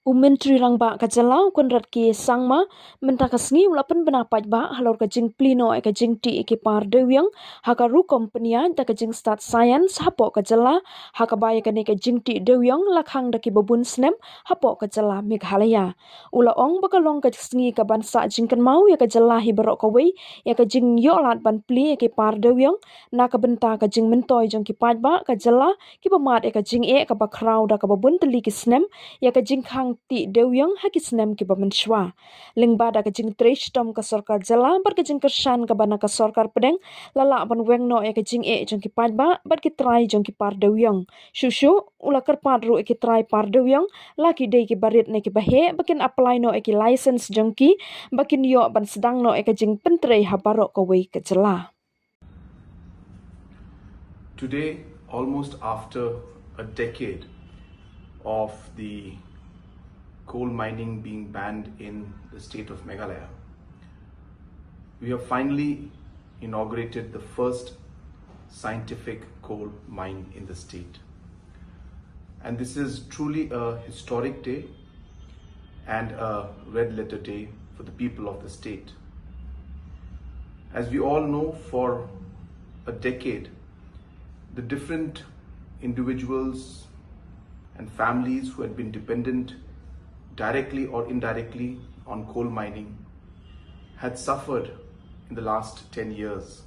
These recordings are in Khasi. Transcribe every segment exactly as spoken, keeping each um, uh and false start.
U Myntri Rangbah ka jylla u Conrad K Sangma mynta ka sngi u la pynbna paidbah halor ka jingplie noh ïa ka jingtih ïa ki par dewiong ha ka rukom pynïaid da ka jingstad science hapoh ka jylla, ha kaba ïa kane ka jingtih dewiong la khang da kiba bun snem hapoh ka jylla Meghalaya. U la ong ba ka long ka sngi kaban sah jingkynmaw ïa ka jylla hi baroh kawei ïa ka jingïoh lad ban plie ïa ki par dewiong na ka bynta ka jingmyntoi jong ki paidbah ka jylla kiba mad ïa ka jingeh kaba khraw da kaba bun tylli ki snem ïa ka jingkhang tih dewiong ha ki snem kiba mynshuwa. Lyngba da ka jingtrei shitom ka sorkar jylla bad ka jingkyrshan kaba na ka sorkar pdeng, la lah ban weng noh ïa ka jingeh jong ki paidbah bad ki trai jong ki par dewiong. Shuh shuh u la kyrpad ruh ïa ki trai par dewiong, la ki dei kiba rit ne kiba heh, ba kin apply noh ïa ki license jong ki, ba kin ïoh ban sdang noh ïa ka jingpyntrei ha baroh kawei ka jylla. Today, almost after a decade of the coal mining being banned in the state of Meghalaya, we have finally inaugurated the first scientific coal mine in the state. And this is truly a historic day and a red letter day for the people of the state. As we all know, for a decade, the different individuals and families who had been dependent directly or indirectly on coal mining had suffered in the last ten years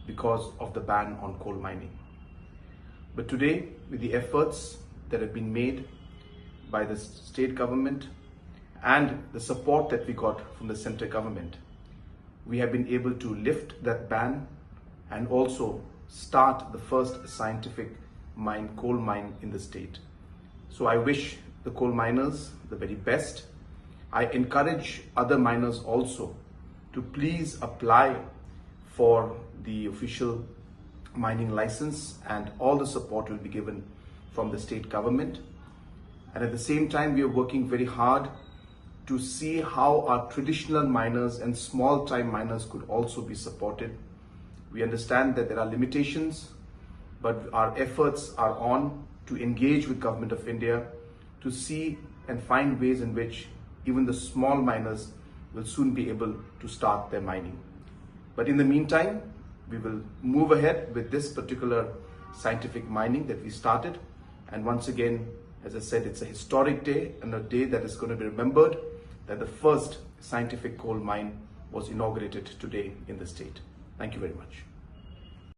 because of the ban on coal mining. But today, with the efforts that have been made by the state government and the support that we got from the center government, we have been able to lift that ban and also start the first scientific mine, coal mine in the state. So I wish the coal miners the very best. I encourage other miners also to please apply for the official mining license, and all the support will be given from the state government. And at the same time, we are working very hard to see how our traditional miners and small time miners could also be supported. We understand that there are limitations, but our efforts are on to engage with Government of India to see and find ways in which even the small miners will soon be able to start their mining. But in the meantime, we will move ahead with this particular scientific mining that we started. And once again, as I said, it's a historic day and a day that is going to be remembered, that the first scientific coal mine was inaugurated today in the state. Thank you very much.